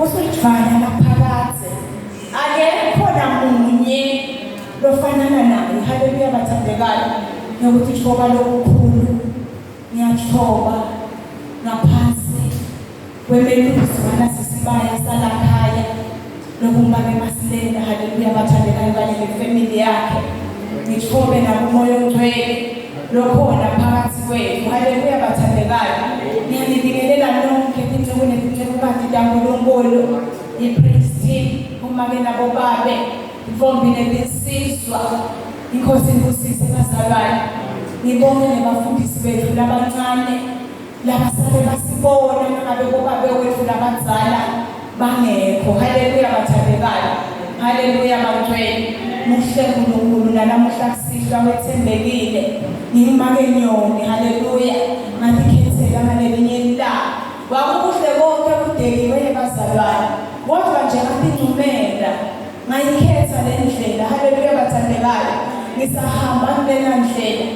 Usujwayela laphakadze. Akekho namunye lofanana naye. Haleluya bathandekayo. Nokuthi thoba lokukhulu. Ngiyathoba ngaphansi kwemelusi wanasisibaya salakhaya lokumake Masilela. Haleluya bathandekayo kanye nefamily yakhe. Ngithobe nakumoya ongcwele lokhona phakathi kwethu. Haleluya bathandekayo. Ngiyanibingelela nonke tinceku netincekukati taNkulunkulu. I-praise team, umake nabobabe, intombi netinsizwa. Inkosi inibusise bazalwane. Ngibonge nebafundisi bethu labancane labasabe basibona nangabe bobabe wethu labadzala bangekho. Haleluya bathandekayo. Haleluya bangcwele. Muhle uNkulunkulu nalamuhla kusihlwa wethembekile. Ngingumake Nyoni. Haleluya. Ngatikhethela ngalelinye ilanga. Kwakukuhle konke kudekiwe bazalwane. Kodwa nje ngatincumela ngayikhetha le ndlela. Haleluya bathandekayo. Ngisahamba kulena ndlela.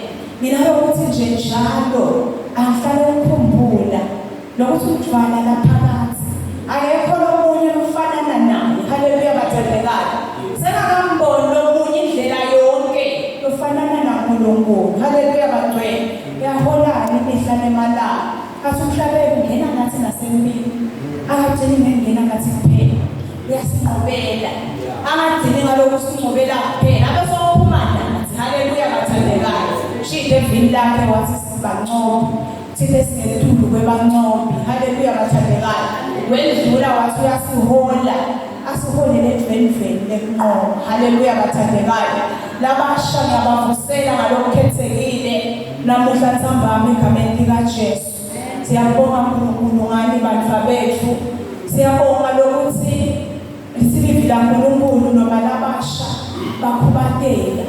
Nginalokuthi nje njalo angihlale ngikhumbula nokuthi umjwala laphakathi akekho lomunye lofanana naye. Haleluya bathandekayo. Sengakamboni lomunye indlela yonke lofanana naNkulunkulu. Haleluya bangcwele. Uyaholana imihla nemalanga. Athi umhlabeli ungena ngathi nasempini. Akagcini ngengena ngathi kuphela. Uyasinqobela. Angagcini ngalokhu sinqobela kuphela. Abe sophuma nathi. Haleluya bathandekayo. Shide evini lakhe wathi sibancobi. Thina singetulu kwebancobi. Haleluya bathandekayo. Wendlula wathi uyasihola. Asiholele edvendveni lekunqoba. Haleluya bathandekayo. Labasha ngiyabavusela ngalokukhethekile namuhla ntsambama egameni likaJesu. Siyabonga uNkulunkulu ngani bantu bethu. Siyabonga lokuthi isilivi laNkulunkulu noma labasha bakhubatela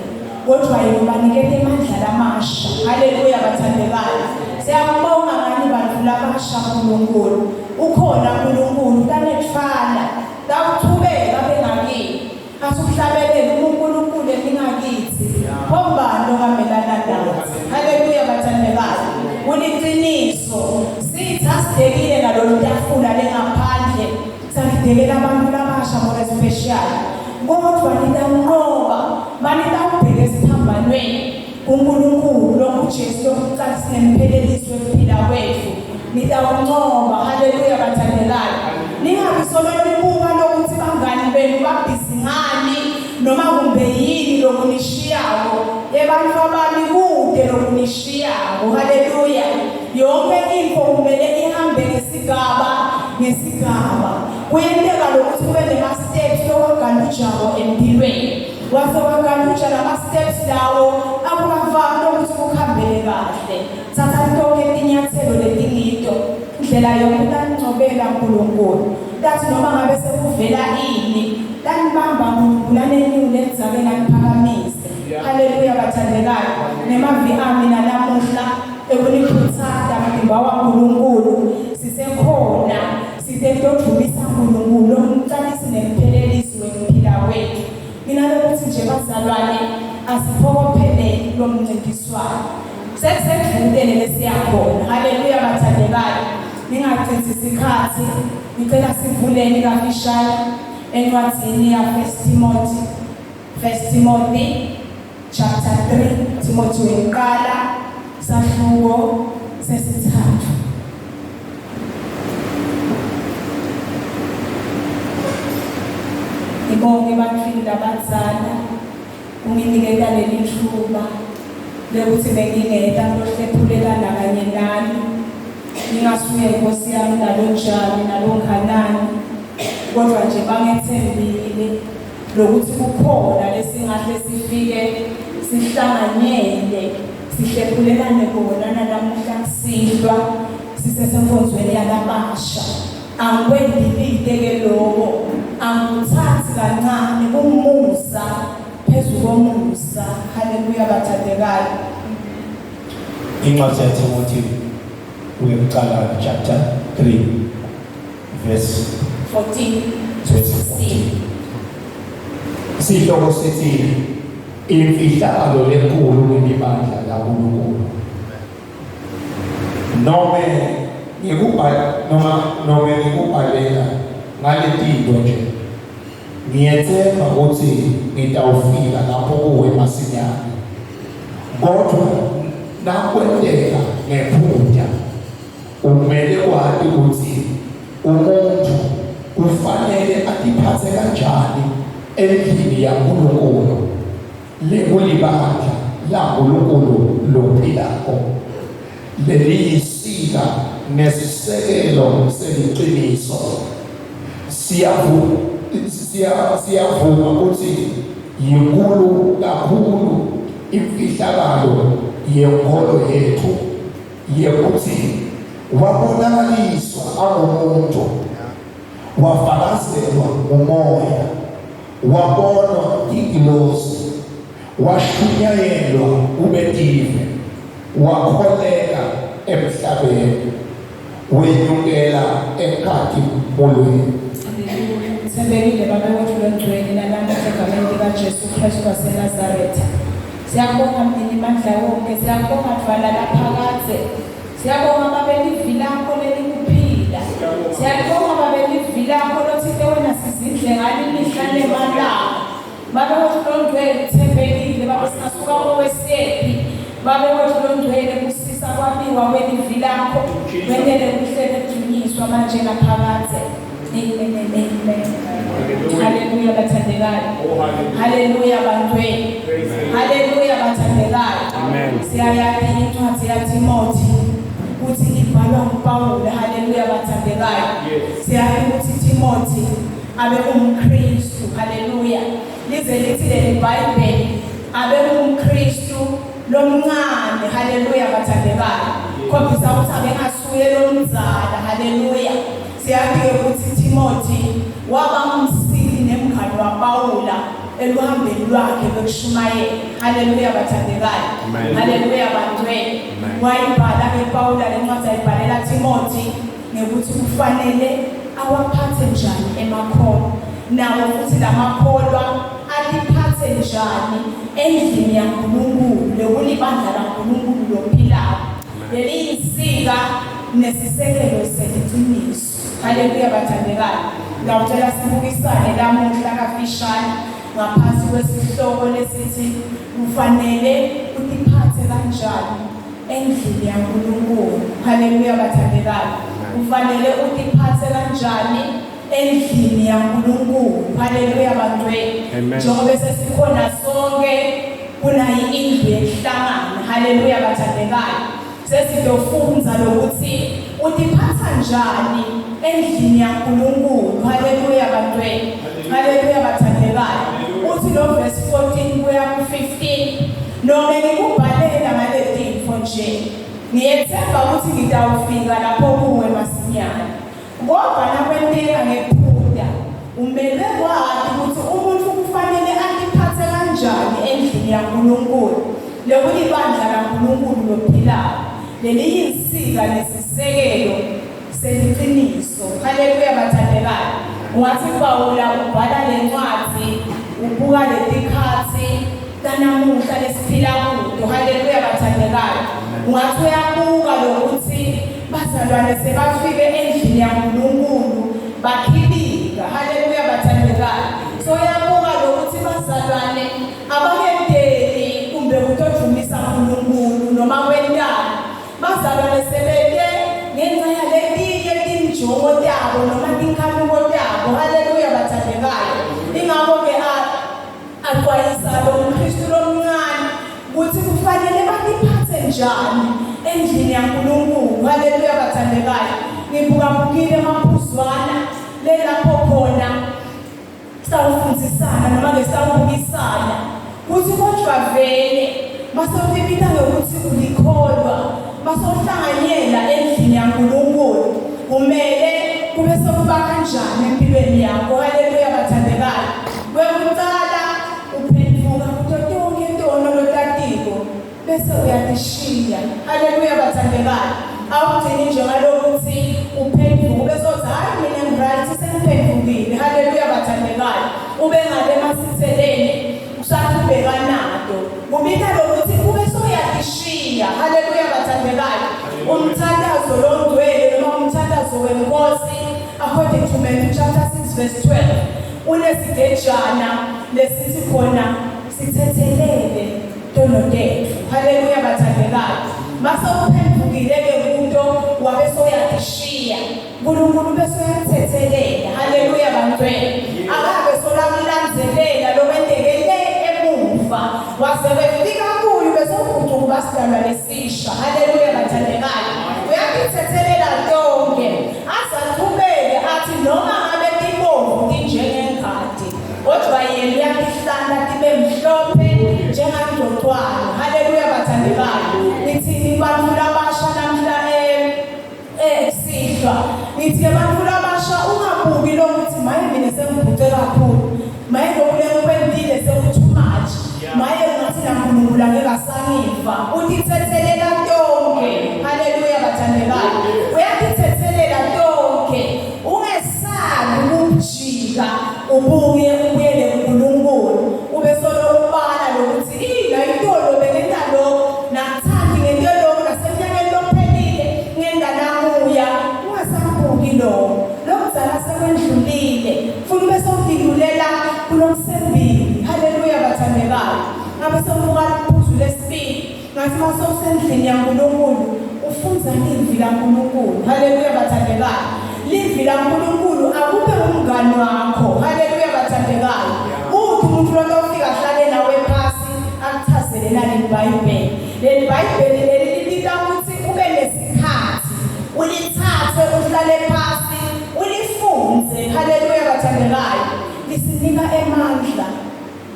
kodwa yena ubaniketa emandla lamasha. Haleluya bathandekayo. Siyabonga ngani bantu labasha uNkulunkulu. Ukhona uNkulunkulu utanethwala tawuchubeka bengakini. Asuhlabelele uNkulunkulu eningakithi. Khombani ongamelana nathi. Haleluya bathandekayo. Kuliqiniso sithi asidekile nalolu tafula lengaphandle salidekela abantu labasha more special. Kodwa nitanqoba manitawubheka esiphambanweni uNkulunkulu lokuJesu lokuqalisa nempheleliso ekuphila kwethu. Nitawunqoba. Haleluya bathandekayo. Ningabi solo nibuka lokuthi bangani benu babhizi ngani noma kumbe yini lokunishiyako. Ebantfu abami kude lokunishiyako. Haleluya. Yonke info kumele ihambe ngesigaba ngesigaba. Kuyenteka lokuthi kube nema-steps lowagalujako empilweni. Wase wagaluja lama-steps lawo akukavami lokuthi kuhambele kahle. Thatha tonke tinyathelo letingito. Indlela yonke utancobela uNkulunkulu. Tathi noma ngabe sekuvela ini, tanibamba uNkulunkulu anenyule edzakeni aniphakamise. Haleluya bathandekayo. Nemavi ami nanamuhla ekunikhuthaza mtimba waNkulunkulu sisekhona site kutodvumisa uNkulunkulu lomqalisi nemphelelisi wekuphila kwethu. Nginalokuthi nje bazalwane asiphokopheleni lomncintiswano. Sekusedvutele lesiyakhona. Haleluya bathandekayo. Ningachithi isikhathi. Ngicela sivuleni kafishane encwadzini ya 1 Timothy. 1 Timothy chapter 3, Timothy wokuqala sahluko sesithathu. Ngibonge ebantwini labadzala unginiketa leli thuba lekuthi bengingeta kulohlephulelana kanye nani. Ngingasuye Nkosi yami nalonjani nalonganani, kodwa nje bangethembile lokuthi kukhona lesingahle sifike sihlanganyele sihlephulelane kona nanamuhla kusihlwa sisesenkonzweni yalabasha. Angikwendilide ke lokho, angikuthathi kancane, kumusa phezu komusa. Haleluya bathandekayo. Incwadi yaThimothi uyokuqala chapter 3 verse 14 verse 14. Sihloko sithi imfihlakalo lenkulu ngelibandla laNkulunkulu. Nome ngikubhala noma nome ngikubhalela ngaletinto nje ngiyethemba ukuthi ngitawufika lapho kuwe masinyane kodwa nakwenteka ngephutha umele kwati ukuthi umuntu kufanele atiphathe kanjani endlini yaNkulunkulu lekulibandla laNkulunkulu lophilako leliyisika nesisekelo seliqiniso. Siyavuma ukuthi yinkulu kakhulu imfihlakalo yenkolo yethu yekuthi wabonakaliswa angumuntu, wafakazelwa ngumoya, wabonwa ingilosi, washunyayelwa kubetive, wakholeka emhlabeni, wenyukela enkatimulweni. Thembekile Baba wethu longcwele nalamuhla egameni likaJesu Kristu waseNazaretha. Siyabonga Mninimandla wonke, siyabonga Dvwala laphakadze. Siyabonga Babe livi lakho lelikuphila. Siyabonga Babe livi lakho lothite wena sizindle ngalo imihla nemalanga. Babe wethu longcwele uthembekile Babe singasuka kowesiyephi. Babe wethu longcwele kusisa kwabiwa kwelivi lakho. Wentele kuhle nekudunyiswa manje naphakadze. Amen and amen. Hallelujah bathandekayo. Hallelujah bantwini. Hallelujah bathandekayo. Amen. Siyayazi incwadi yaTimothy ukuthi ibhalwa nguPawulu. Hallelujah bathandekayo. Siyazi ukuthi Timothy abe umKristu. Hallelujah. Lize lithi leli Bible abe umKristu lomncane. Hallelujah bathandekayo. Khombisa ukuthi abengasuye lomzala. Hallelujah. Siyazi ukuthi Timothy waba umsili nemngani waPawula eluhambeni lwakhe lokushumayela. Haleluya bathandekayo. Haleluya bangcwele. Wayibhala ke Pawula lencwadi ayibhalela Timothy ngekuthi kufanele awaphathe njani emakholwa. Nawo futhi lamakholwa aliphathe njani endlini yaNkulunkulu lekulibandla laNkulunkulu lophilayo. Leli yinsika nesisekelo seliqiniso. Haleluya bathandekayo. Ngiyacela sibukisane lamuhla kafishane ngaphansi kwesihloko lesithi kufanele utiphathe kanjani endlini yaNkulunkulu. Haleluya bathandekayo. Kufanele utiphathe kanjani endlini yaNkulunkulu. Haleluya bangcwele. Njengoba sesikhona sonke kunayo indlu yekuhlangana. Haleluya bathandekayo. Sesizofunza lokuthi utiphatha njani endlini yaNkulunkulu. Haleluya bantwini. Haleluya bathandekayo. Uthi lo verse 14 kuya ku 15 noma ngikubhalela ngale tinfo nje ngiyethemba ukuthi ngitawufika lapho kuwe masinyane. Kodwa nakwenteka ngephuta umelwe kwati ukuthi umuntu kufanele atiphathe kanjani endlini yaNkulunkulu lekulibandla laNkulunkulu lophilayo leliyinsika nesisekelo seliqiniso. Haleluya bathandekayo. Ungathi Pawula ubhala lencwadi ubuka letikhathi tanamuhla lesiphila kuto. Haleluya bathandekayo. Ungathi uyabuka lokuthi bazalwane sebafike endlini yaNkulunkulu bakhibika. Haleluya bathandekayo. So uyabuka lokuthi bazalwane abakendeli kumbe kutodumisa uNkulunkulu noma kwentani. Bazalwane sebete ngenxa yaletinye tinjongo tabo noma tinkhanuko tabo. Haleluya bathandekayo. Ingakho-ke axwayisa lo mKristu lomncane ukuthi kufanele batiphathe njani endlini yaNkulunkulu. Haleluya bathandekayo. Ngibukabukile emaphuzwana lelapho khona sawufundisana noma ke sawubukisana ukuthi kodwa vele masewutibita ngokuthi ulikholwa masewuhlanganyela endlini yaNkulunkulu kumele kube sekuba kanjani empilweni yakho. Haleluya bathandekayo. Kwekuqala uphenduka kuto tonke tono lotatiko bese uyatishiya. Haleluya bathandekayo. Awugcini nje ngalokuthi uphenduke bese uthi hayi mina ngiright sengiphendukile. Haleluya bathandekayo. Ube ngale masitheleni usaqhubeka nato. Kubika lokuthi ube soyatishiya. Haleluya bathandekayo. Umthandazo longcwele noma umthandazo wenkosi according According to Matthew chapter 6 verse 12, unesigejana lesithi khona sithethelele tono tethu. Haleluya bathandekayo. Mase uphendukile ke kuto wabe soyadishiya. uNkulunkulu bese uyakuthethelela. Haleluya bantwele. Akabe solakulandzelela lokwenteke le emuva. Waze wefika kuyo bese uguquka uba sidalwa lesisha. Haleluya bathandekayo. Uyakuthethelela tonke. Aze aqhubeke athi noma ngabe tibomvu tinjengengadi kodwa yena uyakuhlala tibe mhlophe njengangcocwane. Haleluya bathandekayo. Ngithini bantu labasha namhla sihlwa ngithi abantu labasha ungabuki lokuthi maye mina sengibhuce kakhulu, maye lokhu lengikwentile seku-too much, maye ngathi naNkulunkulu angeke asangiva. Utithethelela tonke. Haleluya bathandekayo, uyatithethelela tonke. Ungesabi ukujika ubuye ubuyele kuNkulunkulu, ube solo ubala lokuthi ila itolo bengenta lokho nakuthandi ngento lokho naseminyakeni lophelile ngenda namuya. Ungasambuki lokho, lokuzala sekwendlulile, funa ube sowudilulela kulomsembili. Haleluya bathandekayo. Ngabe sewubuka iphuzu lesibili, ngathi uma sewusendlini yaNkulunkulu ufunza livi laNkulunkulu. Haleluya bathandekayo, livi laNkulunkulu akube umngani wakho. Haleluya bathandekayo. Uphi umuntu lona ofika ahlale nawe phasi akuchazele naleli Bhayibheli? Leli Bhayibheli leli libika ukuthi ube nesikhathi ulithathe uhlale phasi ulifunze. Haleluya bathandekayo, lisinika emandla,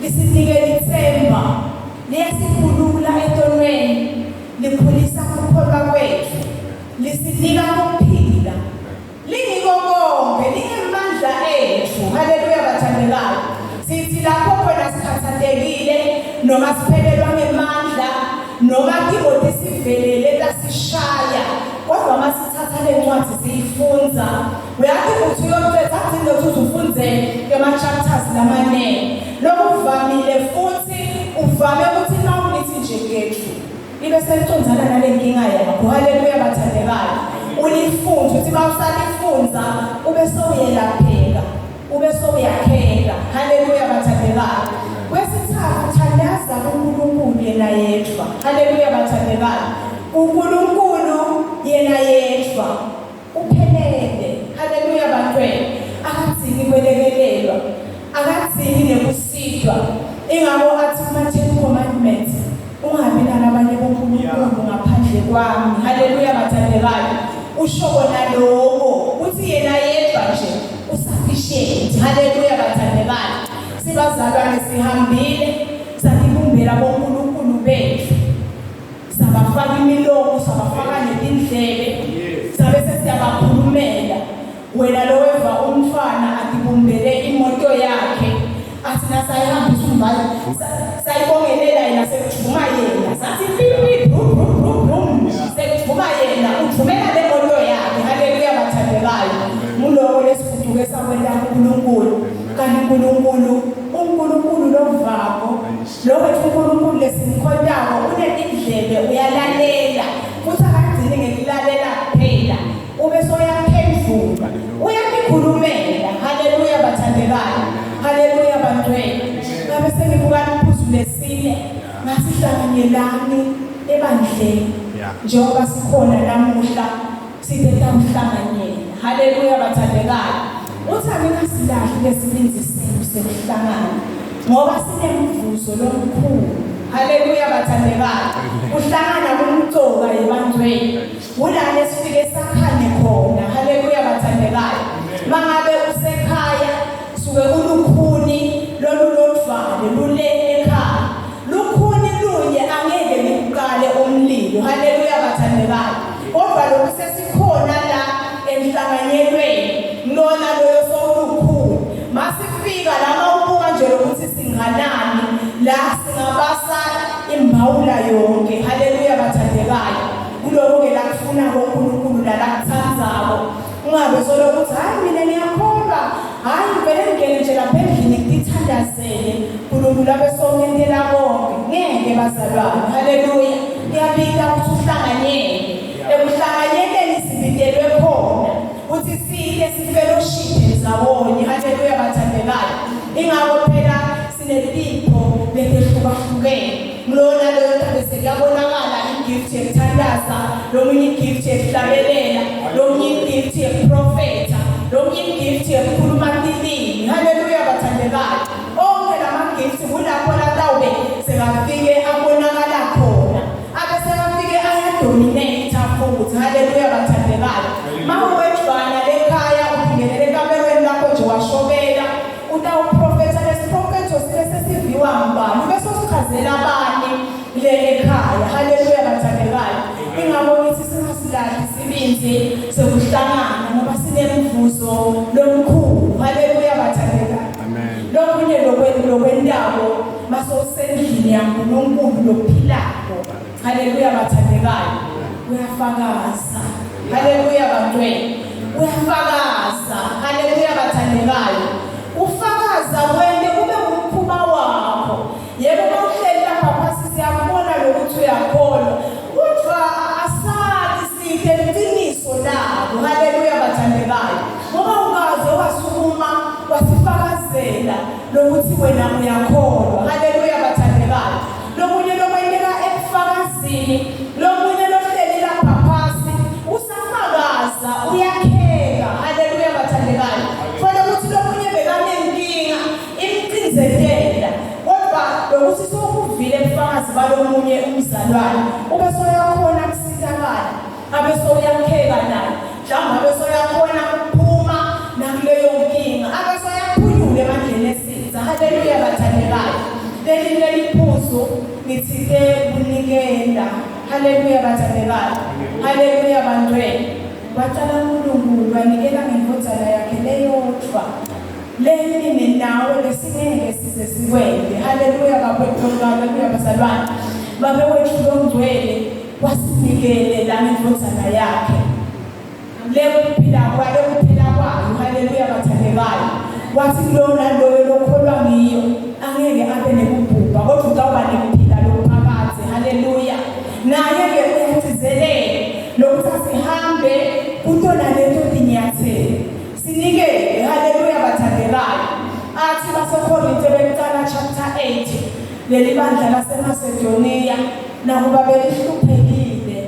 lisinike ithemba, liyasikhulula etonweni, likhulisa ukukholwa kwethu, lisinika ukuphila, lingiko konke, lingemandla ethu. Haleluya bathandekayo. Sithi lapho khona sikhathatekile noma siphelelwa ngemandla noma timo tisivelele tasishaya, kodwa masithatha le ncwadi siyifunza, uyathi ukuthi uyocetha kuthini ukuthi uzufunze ema-chapters lamaningi. Lokuvamile futhi uvame ukuthi uma ulithi nje kethu libe selicondzana nale nkinga yakho. Haleluya bathandekayo. Ulifunze uthi uma usalifunza ube sowuyelapheka, ube sowuyakheka. Haleluya bathandekayo. Kwesithathu, thandaza kuNkulunkulu yena yedwa. Haleluya bathandekayo. uNkulunkulu yena yedwa uphelele. Haleluya bantwele. Akadzingi kwelekelelwa, akadzingi nekusitwa. Ingako athi kuma-Ten Commandments, ungabi nalabanye bonkulunkulu ngaphandle kwami. Haleluya bathandekayo. Usho kona lokho uthi yena yedwa nje usufficient. Haleluya bathandekayo. Sibazalwane sihambile satibumbela bonkulunkulu bethu, sabafaka imilomo, sabafaka netindlebe, sabe sesiyabakhulumela. Wena lo weva umfana atibumbele imoto yakhe, athi nasayihambisa umbali sayibongelela yena, sekujuma yena, sathi pipi brum brum brum brum, sekujuma yena, ujumela le moto yakhe. Haleluya bathandekayo. Nguloko lesiguduke sakwenta kuNkulunkulu, kanti uNkulunkulu uNkulunkulu lovako lo wethu, uNkulunkulu lesimkhontako unetindlebe, uyalalela futhi akagcini ngekulalela kuphela, ube soyaphendula, uyatikhulumela. Haleluya bathandekayo. Haleluya bantwele. Ngabe sengibuka iphuzu lesine, ngathi hlanganyelani ebandleni njengoba sikhona namuhla sithe tawuhlanganyela. Haleluya bathandekayo. Uthi angingasilahli lesibindi senu sekuhlangana ngoba sinemvuzo lomkhulu. Haleluya bathandekayo. Kuhlangana kumcoka ebantwini, kulana esifike sakhane khona. Haleluya bathandekayo. Mangabe usekhaya suke ulukhuni lolu lodvale lule ekhaya, lukhuni lunye angeke likuqale umlilo. Haleluya bathandekayo. Kodwa lokhu sesikhona la emhlanganyelweni lona loyo sowulukhuni, masifika la mawubuka nje lokuthi singanani la, singabasa imbawula yonke. Haleluya bathandekayo. Kuloko ke la kufuna uNkulunkulu la lakuthandzako, ungabe solokuthi hayi mina ngiyakholwa, hayi vele ngingene nje lapha endlini ngitithandazele, uNkulunkulu abe songentela konke. Ngeke bazalwane. Haleluya. Kuyabika ukuthi uhlanganyele. Ekuhlanganyeleni sibitelwe khona ukuthi sike sifellowship. ndzawonye. Haleluya bathandekayo. Ingakho phela sinetipho letehlukahlukene. Kulona leyo nto sekuyabonakala igift yekuthandaza, lomunye igift yekuhlabelela, lomunye igift yekuprofetha, lomunye igift yekukhuluma tilimi. Haleluya bathandekayo. Onke lama gifts kulapho latawube sekafike abonakala khona. Abe sekafike ayadominate futhi. Haleluya bathandekayo. Mawuwejwana lekhaya ubingelele ekamerweni lakho nje washobela utawuprofetha lesiprofetho sibe sesiviwa ngubani bese usichazela abani le ekhaya. Haleluya bathandekayo. Ingakho ngithi singasilahli isibindi sokuhlangana ngoba sinemvuzo lomkhulu. Haleluya bathandekayo. Amen. Lokunye lokwendabo masosendlini yaNkulunkulu lophilako. Haleluya bathandekayo. Uyafakaza. Haleluya bantwini. Uyafakaza. Haleluya bathandekayo. Ufakaza wena kube ngumkhuba wakho. Yebo mawuhleli lapha phasi siyakubona lokuthi uyakholwa. Kodwa asali sithe iqiniso labo. Haleluya bathandekayo. Ngoba ungaze wasukuma wasifakazela lokuthi wena uyakholwa. Haleluya bathandekayo. Lokunye lokwenteka ebufakazini, lokunye lohleli lapha phasi usafakaza uyakheka. Haleluya bathandekayo. Thola ukuthi lokunye bekanenkinga imcinzetela, kodwa lokuthi sokuvile ebufakazi balomunye umzalwane ube soyakhona kusitakala, abe soyakheka naye, mhlawumbe abe soyakhona ukuphuma nakuleyo nkinga, abe soyaphunyula emandleni esitha. Haleluya bathandekayo. Lelinye liphuzu ngithinte kunikela. Haleluya bathandekayo. Haleluya bantwini. Wacala uNkulunkulu wanikela ngendvodzana yakhe leyodvwa leni nawe lesingeke size sikwente. Haleluya bakwethu, haleluya bazalwane. Babe wethu longcwele wasinikele la ngendvodzana yakhe lekuphila kwayo, lekuphila kwayo. Haleluya bathandekayo. Wathi kulowo naloyo lokholwa ngiyo angeke abe nekubhubha kodwa utawuba nekuphila lokuphakadze. Haleluya. Naye-ke uyagcizelela lokuthi asihambe kutona leto tinyathelo sinikele. Haleluya bathandekayo. Athi baseKorinte bekuqala chapter 8 leli bandla laseMasedoniya nakuba belihluphekile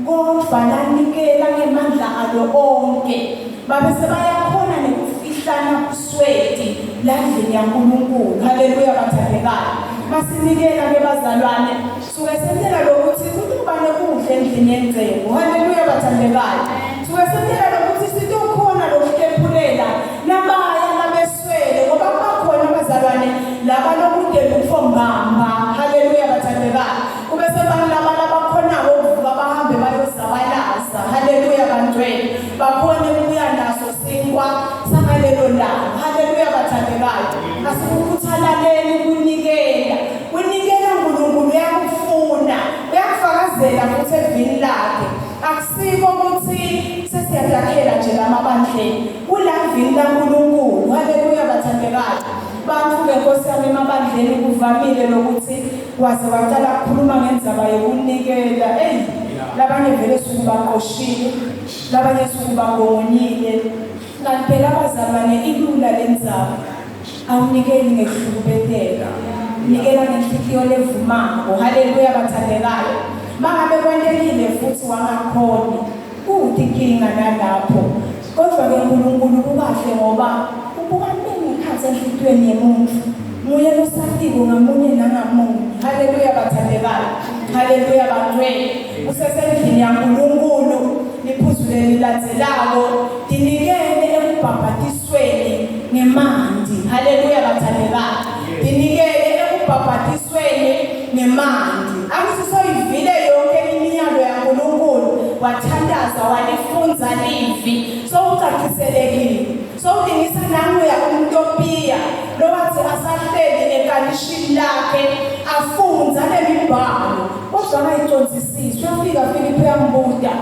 kodwa lanikela ngemandla alo onke, babe sebayakhona nekufihlana kusweti landlini yaNkulunkulu. Haleluya bathandekayo. Masinikela ke bazalwane, suke sentela lokuthi kutoba nokudla endlini yengcebo. Haleluya bathandekayo. Suke sentela lokuthi sitokhona lokuhlephulela nabaya labeswele, ngoba bakhona bazalwane laba lokude lutho mbamba. Haleluya bathandekayo. Kube sebantu laba labakhonako ukuvuka bahambe bayozabalaza. Haleluya bantwini. Bakhone ukuya naso sinkwa sangalelo langa. Haleluya bathandekayo. Asikukhuthalaleni kunikela. Kunikela uNkulunkulu uyakufuna, uyakufakazela futhi evini lakhe. Akusiko ukuthi sesiyadakhela nje lamabandleni. Kulavini laNkulunkulu. Haleluya bathandekayo. Bantu benkosi yami emabandleni kuvamile lokuthi waze waqala ukukhuluma ngendzaba yokunikela. Ey, labanye vele suku baqoshile, labanye suku bagongonyile. Kanti phela abazalwane ilula lendzaba. Awunikeli ngekuhlukubeteka. Nikela ngenhliziyo levumako. Haleluya bathandekayo. Mangabe kwentekile futhi wangakhoni, kude inkinga nalapho. Kodwa ke uNkulunkulu kukahle ngoba ubuka ngekhatsi enhlitiyweni yemuntu. Nguye losatiko ngamunye nangamunye. Haleluya bathandekayo. Haleluya bantwini. Usesendlini yaNkulunkulu liphuzu lelilandzelako tinikele ekubhabhatisweni ngemanti. Haleluya bathandekayo. Tinikele ekubhabhatisweni ngemanti. Akuthi soyivile yonke imiyalo yaNkulunkulu, wathandaza walifunza livi, sowucaciselekile. Sowulingisa nanguya umTopiya lowathi asahleli ekalishini lakhe afunza lemibhalo kodwa angayicondzisisi. Uyafika Filipi uyambuta,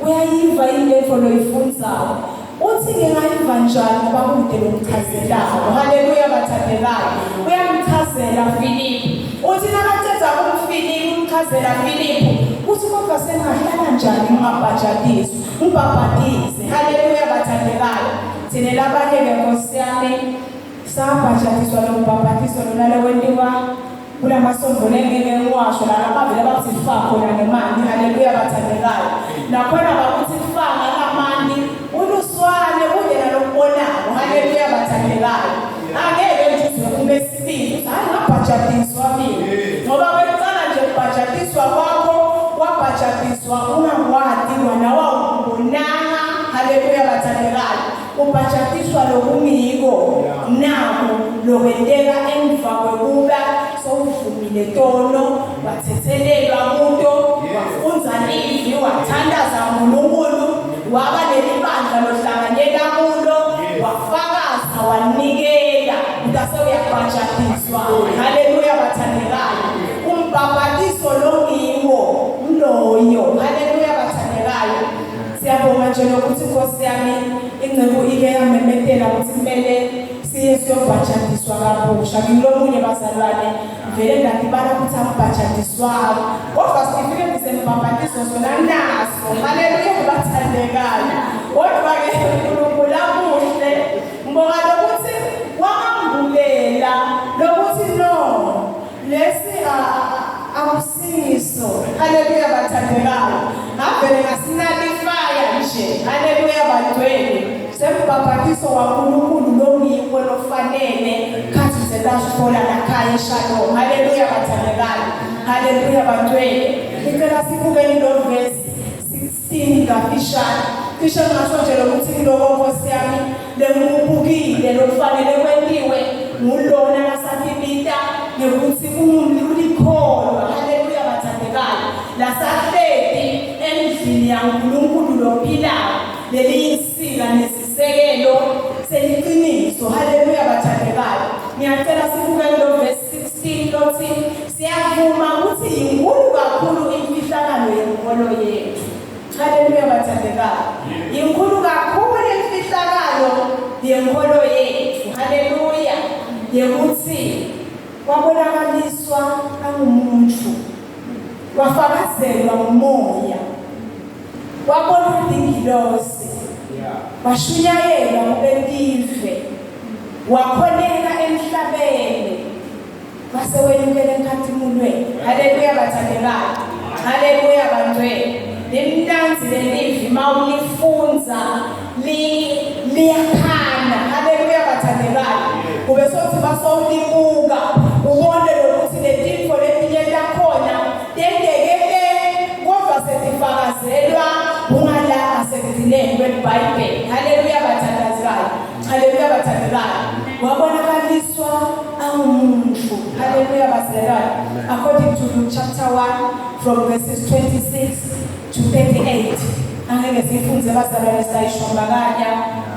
uyayiva yini lento loyifunzayo? Uthi ngingayiva njani ngoba kude lomchazelayo. Haleluya bathandekayo. Uyamchazela Filipi. Uthi nakacedza kumfilipi umchazela Filipi, uthi kodwa sengahlala njani ngingabhajadiswa, ngibhabhadise. Haleluya bathandekayo. Thina labanye-ke Nkosi yami sabhajadiswa lo mbhabhatiso lona lokwentiwa kulamasonto lengeke ngiwasho la labavele bathi fa khona ngemali. Haleluya bathandekayo. Nakhona bakuthi fa ngalamani uluswane kude nalokubonako. Haleluya bathandekayo. Angeke nje uze ume sibili uthi hayi ngabhajadiswa mina, ngoba kwekuqala nje kubhajadiswa kwakho wabhajadiswa ungakwati wena wawubonanga. Haleluya bathandekayo. Ubhajadiswa lokungiko nako lokwenteka emva kwekuba sowuvumile tono, wathethelelwa kuto, wafundza livi, wathandaza uNkulunkulu, waba nelibandla lohlanganyela kulo, wafakaza, wanikela, utase uyabhajadiswa. Haleluya bathandekayo. Umbhabhatiso longiwo mloyo. Haleluya bathandekayo. Siyabonga nje nokuthi Nkosi yami inceku ike yamemetela ukuthi kumele siye siyobhajadiswa kabusha. Ngilomunye bazalwane vele ndadibana ukuthi angibhajadiswayo, kodwa sifike ngisembhabhatiso sona naso. Haleluya bathandekayo. Kodwa-ke uNkulunkulu amuhle, ngibonga lokuthi wangambulela lokuthi no lesi akusiso. Haleluya bathandekayo. Ngavele ngasinalifaya nje. Haleluya bagcwele sembhabhatiso waNkulunkulu longiwo lofanele khathi zelasithola lakhaya eShalom. Haleluya bathandekayo. Haleluya bagcwele. Ngicela sibukeni lo verse 16 kafishane. Cishe ngasho nje lokuthi kuloko Nkosi yami lengikubukile lokufanele kwentiwe ngulona lasatibita ngekuthi ulikholwa. Haleluya bathandekayo. Lasahleti endlini yaNkulunkulu lophilayo, leliyinsika nesisekelo seliqiniso. Haleluya bathandekayo. Ngiyacela sibukeni lo verse 16 lothi siyavuma ukuthi inkulu kakhulu imfihlakalo yenkolo yethu. Haleluya bathandekayo. Inkulu kakhulu imfihlakalo yenkolo yethu. Haleluya. Yekuthi wabonakaliswa angumuntu, wafakazelwa ngumoya, wabonwa tingilosi, washunyayelwa kubetive, wakhoneka emhlabeni, wase wenyukela enkhathimulweni. Haleluya bathandekayo. Haleluya bangcwele. Limnandzi lelivi mawulifunza liyakhana. Haleluya bathandekayo. Kube sothi basowulibuka ubone lokuthi letinfo letinye takhona tenteke kodwa setifakazelwa ungalanga sekugcineni kweBhayibheli. Haleluya bathandazikayo. Haleluya bathandekayo. Wabonakaliswa angumuntu. Haleluya bazalwane. According to Luke chapter 1 from verses 26 to 38. Angeke sifunze bazalwane, sayishombakanya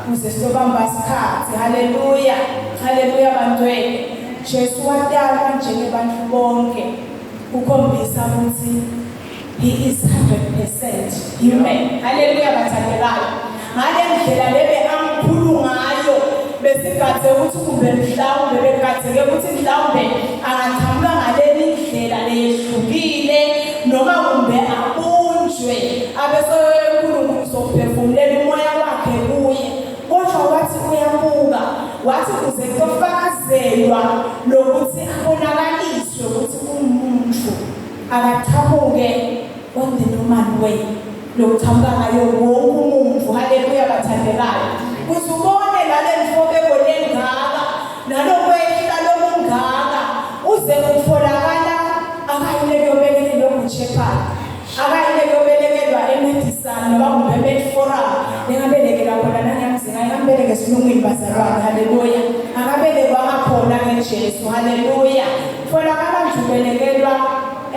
kuze sizobamba isikhathi. Haleluya. Haleluya bantwele. Jesu watalwa njengebantu bonke ukhombisa ukuthi he is 100% human. Haleluya bathandekayo. Ngale ndlela lebe amkhulu ngayo besigadze ukuthi kumbe mhlawumbe begadzeke ukuthi mhlawumbe angaqhamuka ngaleli ndlela leyehlukile noma kumbe abunjwe abe uNkulunkulu sokuphefumulela umoya wakhe kuye, kodwa wathi uyabuka wathi kuze kuyofakazelwa lokuthi abonakaliswe ukuthi ungumuntu, akaqhamuke on the normal way lokuqhamuka ngayo wonke umuntu. Haleluya bathandekayo. Kuze ubone lale mfobeko lengaka nalokwehla lokungaka uze kutholakala akayile kuyobelekelwa nguShepherd, akayile kuyobelekelwa eMedisana noma kumbe eMedforum lengabelekela khona nangiyamzinga engambeleke esilungwini bazalwane. Haleluya. Akabelekwanga khona ngeJesu. Haleluya. Tholakala nje ubelekelwa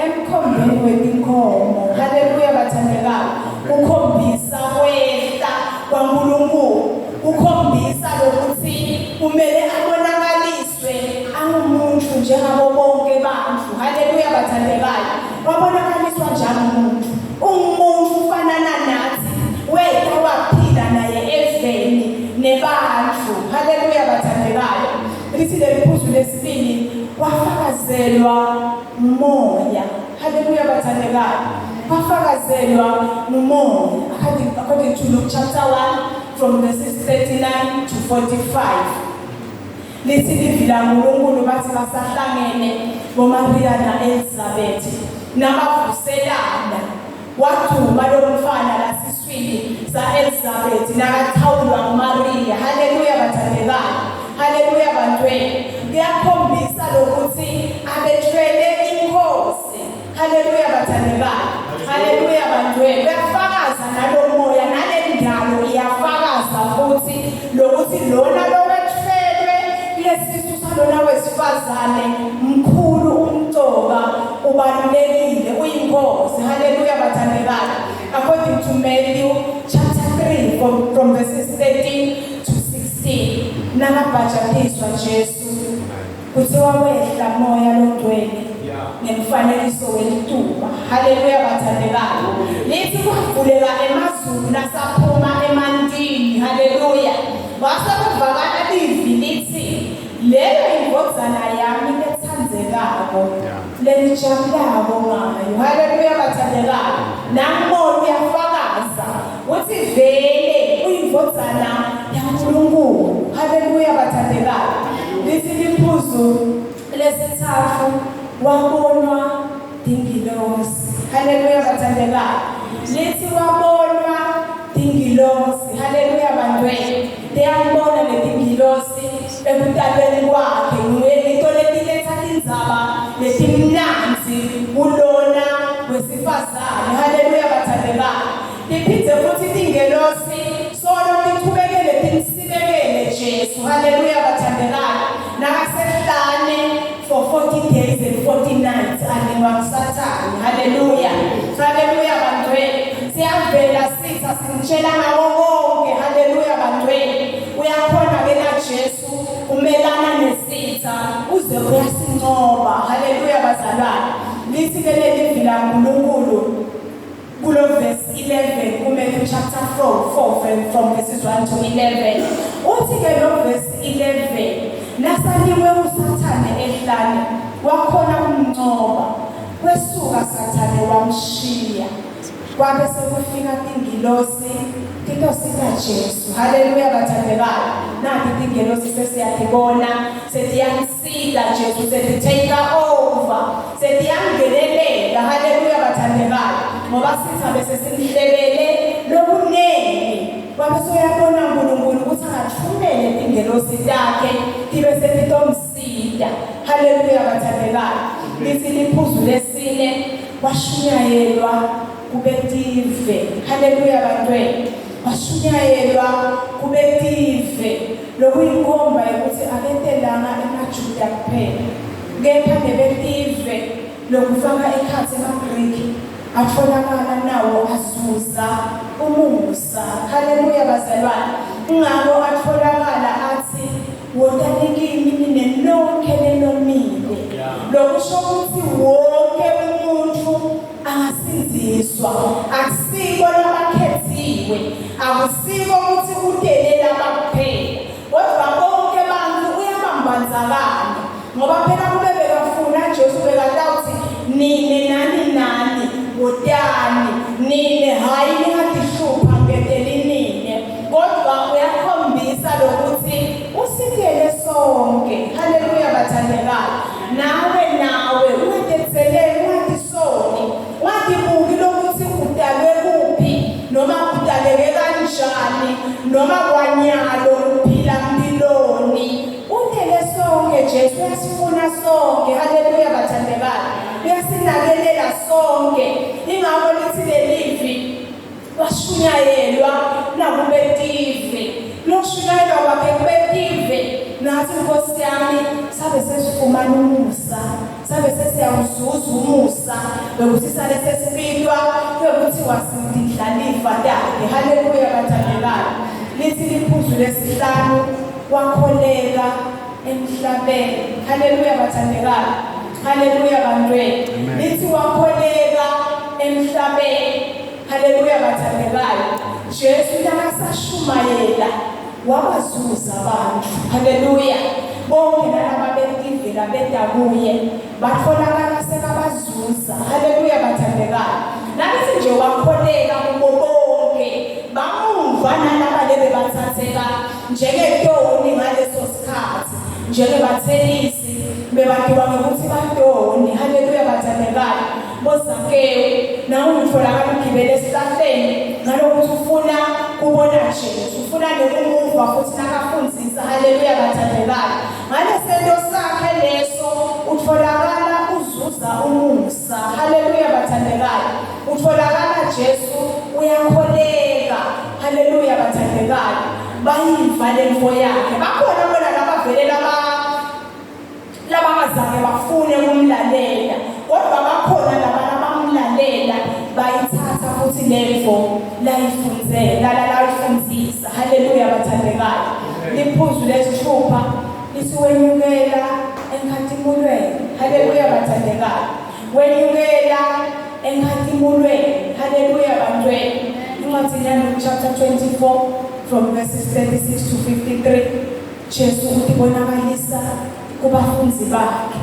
emkhombeni wetinkomo. Haleluya bathandekayo. Ukhombisa kwehla kwaNkulunkulu, ukhombisa lokuthi kumele abonakaliswe angumuntu njengabo bonke bantu. Haleluya bathandekayo. Wabonakaliswa njalo umuntu, ungumuntu ufanana nathi, wethu waphila naye eveni nebantu. Haleluya bathandekayo. Lithi leli phuzu lesibili, wafakazelwa umoya. Haleluya bathandekayo. Wafakazelwa ngumoya according to Luke chapter 1 from verses 39 to 45. Lithi livi laNkulunkulu bathi basahlangene boMaria na-Elizabeth nabavuselana waduma lo mfana lasiswini sa-Elizabeth nakachawulwa nguMaria. Haleluya bathandekayo, haleluya bantwini. Kuyakhombisa lokuthi abethwele inkosi. Haleluya bathandekayo, haleluya bantwini. Kuyafakaza nalo moya nale ndalo iyafakaza futhi lokuthi lona lowethwelwe kulesisu salona wesifazane mkhulu umcoka ubalulekile uyinkosi. Haleluya bathandekayo. According to Matthew chapter 3 from verses 13 to 16, nakabhajatiswa Jesu kuthiwa wehla moya longcwele ngemfanekiso welituba. Haleluya bathandekayo. Lithi kwavuleka emazulu nasaphuma emantini. Haleluya. Wase kuvakala livi lithi leyo indvodzana yami lethandzekako lenijabulako ngayo. Haleluya bathandekayo. Namoya uyafakaza uthi vele uyindvodzana yaNkulunkulu. Haleluya bathandekayo. Lithi liphuzu lesithathu wabonwa tingilosi. Haleluya bathandekayo. Lithi wabonwa tingilosi. Haleluya bantwini. Tiyambona letingilosi ekutalweni kwakhe. Nguye lito letiletha tindzaba letimnandzi kulona wesifazane. Haleluya bathandekayo. Tiphindze futhi tingelosi solo tichubekele timsibekele Jesu. Haleluya bathandekayo. Nakasehlane for 40 days and 40 nights alingwa nguSathane. Haleluya. Haleluya bantwini. Siyavela sitha simtshela ngawo konke. Haleluya bantwini. Uyakhona ke na Jesu umelana nesitha uze uyasinqoba. Haleluya bazalwane. Lithi ke leli livi laNkulunkulu kulo verse 11 kuMatthew chapter 4 from verses 1 to 11. Uthi ke lo verse 11 nasaliwe uSathane ehlane wakhona kumnqoba kwesuka Sathane wamshiya kwabe sekufika tingilosi titosita Jesu. Haleluya bathandekayo. Nathi tingilosi sesiyatibona setiyamsita Jesu, seti-take over, setiyangenelela. Haleluya bathandekayo. Ngoba sitha bese simhlebele lokunengi kwabe soyabona uNkulunkulu ukuthi angathumele tingelosi takhe tibe setitomsita. Haleluya bathandekayo. Lithi liphuzu lesine washunyayelwa kubetive. Haleluya bantwini. Washunyayelwa kubetive. Lokuyinkomba ukuthi aketelanga emaJuda kuphela kepha nebetive lokufaka ekhatsi emaGriki atholakala nawo azuza umusa. Haleluya bazalwane. Ngako atholakala athi wotani kimi nine nonke lenomile. Lokusho ukuthi wonke umuntu angasindziswa. Akusiko labakhethiwe, akusiko ukuthi utele laba kuphela, kodwa bonke bantu uyabambandzakanya. Ngoba phela kube bekafuna Jesu bekatawuthi nine nani nani wotani nine, hayi ningatihlupha ngeteli nine, kodwa uyakhombisa lokuthi usitele sonke. Haleluya bathandekayo. Nawe nawe ungatetheleli, ungatisoli, ungatibuki lokuthi udalwe kuphi noma udaleke kanjani noma kwanyalo uphila mpiloni. Utele sonke Jesu, uyasifuna sonke. Haleluya bathandekayo. Uyasinakelela sonke. Ingakho lithi lelivi washunyayelwa nakubetive. Lokushunyayelwa kwakhe kubetive nathi Nkosi yami sabe sesifumana umusa, sabe sesiyawuzuza umusa bekuthi sale sesibitwa bekuthiwa sidlalifa takhe. Haleluya bathandekayo. Lithi liphuzu lesihlanu wakholeka emhlabeni. Haleluya bathandekayo. Haleluya bantwini. Lithi wakholeka emhlabeni. Haleluya bathandekayo. Jesu nakasashumayela wabazuza abantu. Haleluya. Bonke nalaba betivela bedakuye batholakala sekabazuza. Haleluya bathandekayo. Nakithi nje wakholeka kubo bonke bamuva nalaba lebe bathatha Besathatheka njengetoni ngaleso sikhathi, njengebathelisi bebatiwa ngokuthi batoni. Haleluya bathandekayo. BoZakewu nawe utholakala ugibele esihlahleni ngalokuthi ufuna kubona Jesu, ufuna nokumuva futhi nakafundisa. Haleluya bathandekayo. Ngalesento sakhe leso utholakala uzuza umusa. Haleluya bathandekayo. Utholakala Jesu uyakholeka. Haleluya bathandekayo. Bayiva lemfo yakhe. Bakhona bona labavele labangazange bafune ukumlalela, kodwa bakhona laba labamlalela bayithatha futhi lemfo layifundzela layifundzisa. Haleluya bathandekayo. Liphuzu lesithupha lithi wenyukela enkatimulweni. Haleluya bathandekayo. Wenyukela enkatimulweni. Haleluya bantwini. Incwadi yaLuke chapter 24 from verses 36 to 53, Jesu utibonakalisa kubafundi bakhe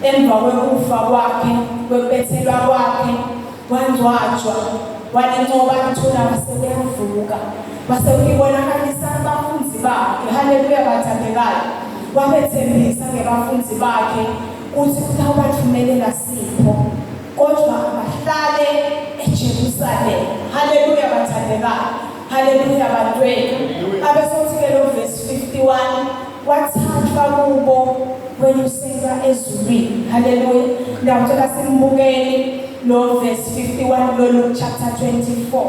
emva kwekufa kwakhe, kwekubethelwa kwakhe, wangcwatshwa, walincoba ithuna, wase uyavuka, wase uyibonakalisa kubafundi bakhe. Haleluya bathandekayo. Wabethembisa ngebafundi bakhe ukuthi utawubathumelela sipho, kodwa abahlale eJerusalem. Haleluya bathandekayo. Haleluya bantwethu. Abesothi-ke lo verse 51, wathathwa kubo wenyuselwa ezulwini. Haleluya. Ndawutshela simbukeni lo verse 51 lo Luke chapter 24.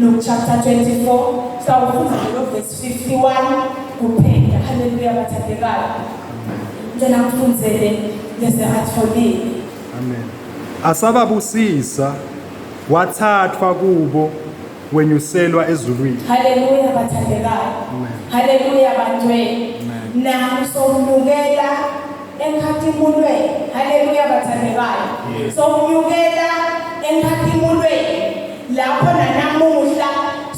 Luke chapter 24 sawufunda lo verse 51 kuphela. Haleluya bathandekayo. Ngicela ngifundzele leze atholile. Amen. Asababusisa wathathwa kubo wenyuselwa ezulwini. Haleluya bathandekayo. Haleluya bantwini. Naku somnyukela enkatimulweni. Haleluya bathandekayo. Somnyukela enkatimulweni. Lapho nanamuhla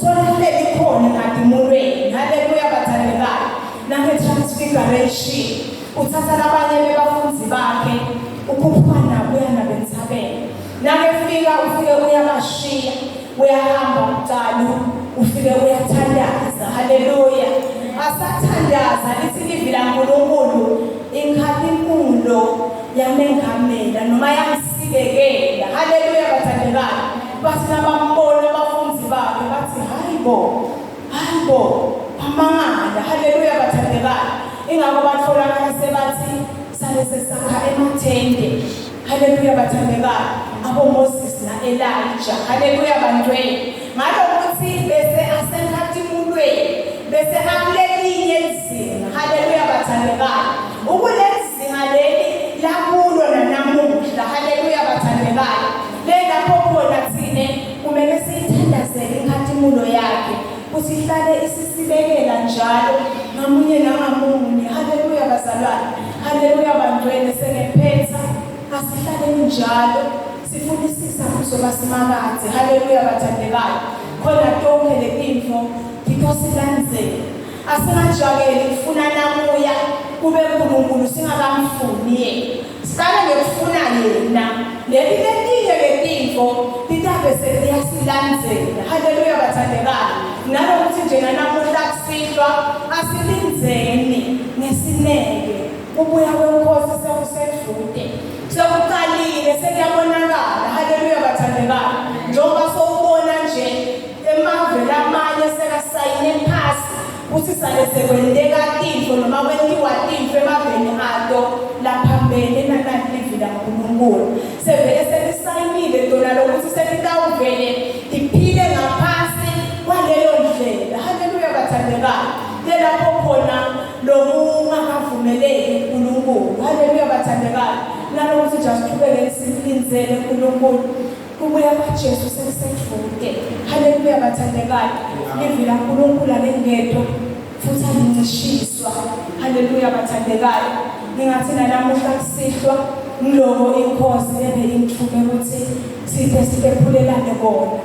solahleli khona enkatimulweni. Haleluya bathandekayo. Nange transfiguration uthatha labanye bebafundi bakhe ukhuphuka nabo uya nabo entsabeni. Nakefika ufike uyabashiya, uyahamba kuqala, ufike uyathandaza. Haleluya. Asathandaza lithi livi laNkulunkulu inkhatimulo yamengamela noma yamsibekela. Haleluya bathandekayo. Bathi nabambona abafundi bakhe bathi hayibo, hayibo, bamangala. Haleluya bathandekayo. Ingakho batholakala sebathi sale sesakha emathende. Haleluya bathandekayo. Abo Moses na Elijah. Haleluya bantwini. Ngalokuthi bese asenkatimulweni, bese akulelinye izinga. Haleluya bathandekayo. Ukuleli zinga leli lakulo nanamuhla. Haleluya bathandekayo. Le lapho khona thine kumele siyithandazele inkatimulo yakhe. Kusihlale isisibekela njalo ngamunye nangamunye. Haleluya bazalwane. Haleluya bantwini. Sengephetha, asihlaleni njalo sifunisisa buso basimakadze. Haleluya bathandekayo. Khona tonke letinfo titosilandzela. Asingajakeli kufuna nakuya kube uNkulunkulu singakamfuni yena. Siqale ngekufuna yena, leli letinye letinfo titabe seliyasilandzela. Haleluya bathandekayo. Nalokuthi nje nanamuhla kusihlwa asilindzeni ngesineke kubuya kwenkosi sekusedvute, sekuqalile, sekuyabonakala. Haleluya bathandekayo. Njengoba sowubona nje emave lamanye sekasayine phasi kuthi sale sekwenteka tintfo noma kwentiwa tintfo emaveni ato laphambene nanalivi laNkulunkulu, sevele selisayinile tona lokuthi selitawuvele tiphile ngaphasi kwaleyo ndlela. Haleluya bathandekayo. Lelapho khona lokungakavumeleki uNkulunkulu. Haleluya bathandekayo. Nalokuthi nje asiqhubeke silindzele uNkulunkulu, kubuya kwaJesu sekusedvute. Haleluya bathandekayo. Livi laNkulunkulu alengedwa futhi alincishiswa. Haleluya bathandekayo. Ngingathi nanamuhla kusihlwa ngiloko inkosi ebe ingithume ukuthi sithe sitephulelane kona.